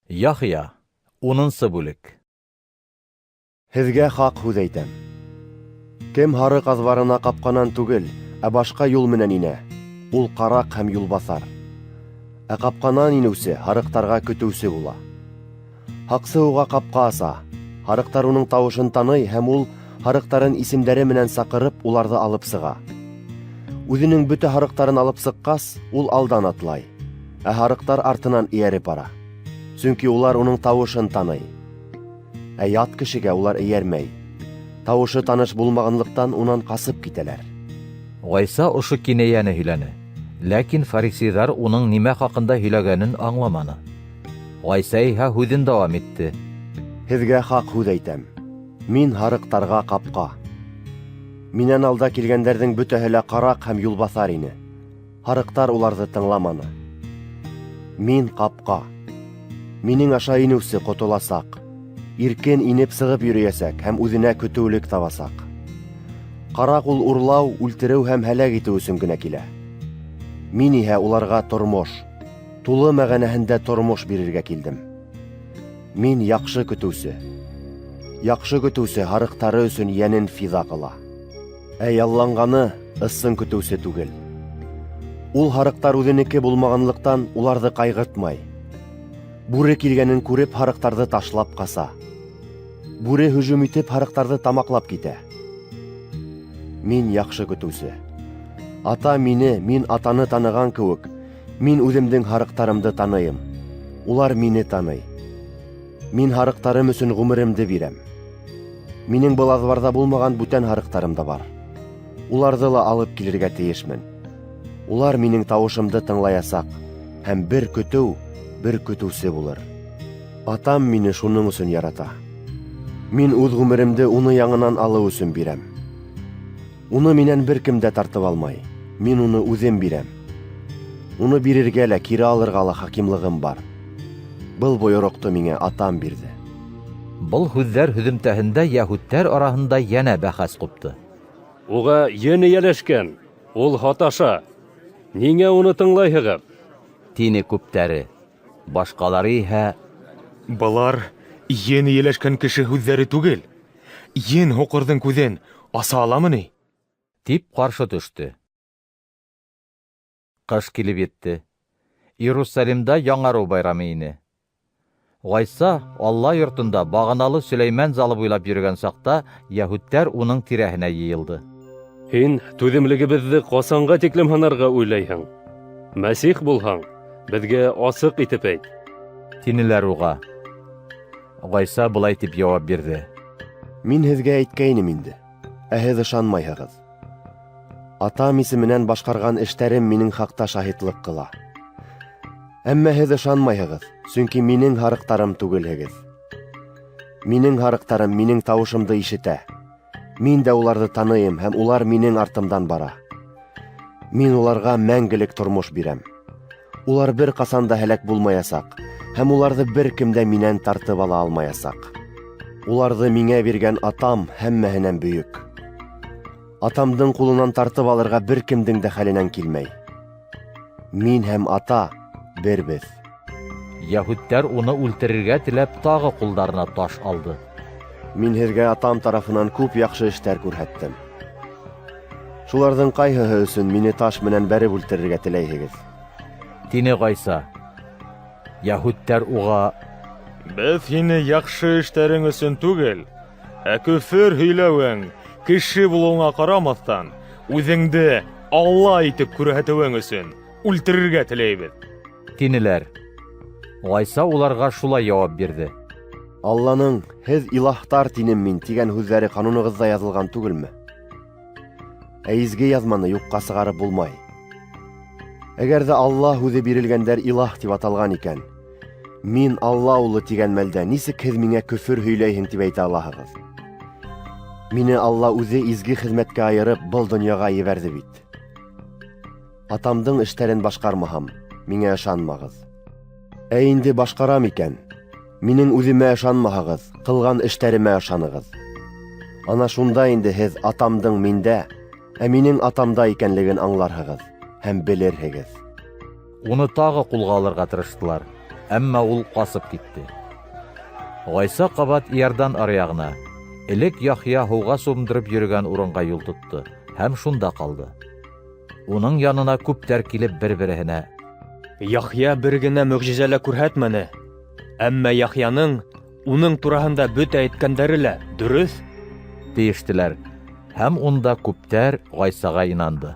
Яхъя, 10-нсы бүлек. Һеҙгә хаҡ һүҙ әйтәм. Кем һарыҡ аҙбарына ҡапҡанан түгел, ә башҡа юл менән инә, ул ҡараҡ һәм юлбаҫар. Ә ҡапҡанан инеүсе һарыҡтарға көтөүсе була. Һаҡсы уға ҡапҡа аса, һарыҡтар уның тауышын таный һәм ул һарыҡтарын исемдәре менән саҡырып, уларҙы алып сыға. Үҙенең бөтә һарыҡтарын алып сыҡҡас, ул алдан атлай, ә һарыҡтар артынан эйәреп бара. Сөнки улар уның тауышын таный. Ә ят кешегә улар эйәрмәй. Тауышы таныш булмағанлыҡтан унан ҡасып китәләр. Ғайса ошо кинәйәне һөйләне. Ләкин фарисейҙар уның нимә хаҡында һөйләгәнен аңламаны. Ғайса иһә һүҙен дауам итте. Һеҙгә хаҡ һүҙ әйтәм. Мин һарыҡтарға ҡапҡа. Минән алда килгәндәрҙең бөтәһе лә ҡараҡ һәм юлбаҫар ине. Һарыҡтар уларҙы тыңламаны. Мин ҡапҡа. Минең аша инеүсе ҡотоласаҡ. Иркен инеп сығып йөрөйәсәк һәм үҙенә көтөүлек табасаҡ. Ҡараҡ ул урлау, үлтереү һәм һәләк итеү өсөн генә килә. Мин иһә уларға тормош, тулы мәғәнәһендә тормош бирергә килдем. Мин яҡшы көтөүсе. Яҡшы көтөүсе һарыҡтары өсөн йәнен фиҙа ҡыла. Ә ялланғаны ысын көтөүсе түгел. Ул һарыҡтар үҙенеке булмағанлыҡтан уларҙы ҡайғыртмай. Бүре килгәнен күреп һарыҡтарҙы ташлап ҡаса. Бүре һөжүм итеп һарыҡтарҙы тамаҡлап китә. Мин яҡшы көтөүсе. Ата мине, мин атаны таныған кеүек, мин үҙемдең һарыҡтарымды таныйым. Улар мине таный. Мин һарыҡтарым өсөн ғүмеремде бирәм. Минең был аҙбарҙа булмаған бүтән һарыҡтарым да бар. Уларҙы ла алып килергә тейешмен. Улар минең тауышымды тыңлаясаҡ, һәм бер көтөү, бер көтөүсе булыр. Атам мине шуның өсөн ярата. Мин үҙ ғүмеремде уны яңынан алыу өсөн бирәм. Уны минән бер кем дә тартып алмай. Мин уны үҙем бирәм. Уны бирергә лә, кире алырға ла хакимлығым бар. Был бойороҡто миңә атам бирҙе. Был һүҙҙәр һөҙөмтәһендә йәһүдтәр араһында йәнә бәхәс ҡупты. Уға ен эйәләшкән, ул һаташа. Ниңә уны тыңлайһығыҙ? Тине күптәре. Башҡалары иһә: Былар ен эйәләшкән кеше һүҙҙәре түгел. Ен һуҡырҙың күҙен аса аламы ни? Тип ҡаршы төштө. Ҡыш килеп етте. Иерусалимда Яңарыу байрамы ине. Ғайса Алла йортонда бағаналы Сөләймән залы буйлап йөрөгән саҡта йәһүдтәр уның тирәһенә йыйылды. Һин түҙемлегебеҙҙе ҡасанға тиклем һынарға уйлайһың? Мәсих булһаң, беҙгә асыҡ итеп әйт. Тинеләр уға. Ғайса былай тип яуап бирҙе: Мин һеҙгә әйткәйнем инде, ә һеҙ ышанмайһығыҙ. Атам исеменән башҡарған эштәрем минең хаҡта шаһитлыҡ ҡыла. Әммә һеҙ ышанмайһығыҙ, сөнки минең һарыҡтарым түгелһегеҙ. Минең һарыҡтарым минең тауышымды ишетә. Мин дә уларҙы таныйым һәм улар минең артымдан бара. Мин уларға мәңгелек тормош бирәм. Улар бер ҡасан да һәләк булмаясаҡ, һәм уларҙы бер кем дә минән тартып ала алмаясаҡ. Уларҙы миңә биргән Атам һәммәһенән бөйөк. Атамдың ҡулынан тартып алырға бер кемдең дә хәленән килмәй. Мин һәм Ата бербеҙ. Йәһүдтәр уны үлтерергә теләп тағы ҡулдарына таш алды. Мин һеҙгә Атам тарафынан күп яҡшы эштәр күрһәттем. Шуларҙың ҡайһыһы өсөн мине таш менән бәреп үлтерергә теләйһегеҙ? Тине Ғайса. Йәһүдтәр уға: Беҙ һине яҡшы эштәрең өсөн түгел, ә көфөр һөйләүең, кеше булыуыңа ҡарамаҫтан, үҙеңде Алла итеп күрһәтеүең өсөн үлтерергә теләйбеҙ. Тинеләр. Ғайса уларға шулай яуап бирҙе: Алланың «Һеҙ илаһтар тинем мин» тигән һүҙҙәре ҡанунығыҙҙа яҙылған түгелме? Ә изге яҙманы юҡҡа сығарып булмай. Әгәр ҙә Алла һүҙе бирелгәндәр илаһ тип аталған икән, мин Алла улы тигән мәлдә нисек һеҙ миңә көфөр һөйләйһең тип әйтә алаһығыҙ? Мине Алла үҙе изге хеҙмәткә айырып был донъяға ебәрҙе бит. Атамдың эштәрен башҡармаһам, миңә ышанмағыҙ. Ә инде башҡарам икән, минең үҙемә ышанмаһағыҙ, ҡылған эштәремә ышанығыҙ. Ана шунда инде һеҙ Атамдың миндә, ә минең Атамда икәнлеген аңларһығыҙ һәм белерһегеҙ. Уны тағы ҡулға алырға тырыштылар. Әммә ул ҡасып китте. Ғайса ҡабат Иордан аръяғына, элек Яхъя һыуға сумдырып йөрөгән урынға юл тотто һәм шунда ҡалды. Уның янына күптәр килеп бер-береһенә: Яхъя бер генә мөғжизә лә күрһәтмәне, әммә Яхъяның уның тураһында бөтә әйткәндәре лә дөрөҫ, тиештеләр. Һәм унда күптәр Ғайсаға инанды.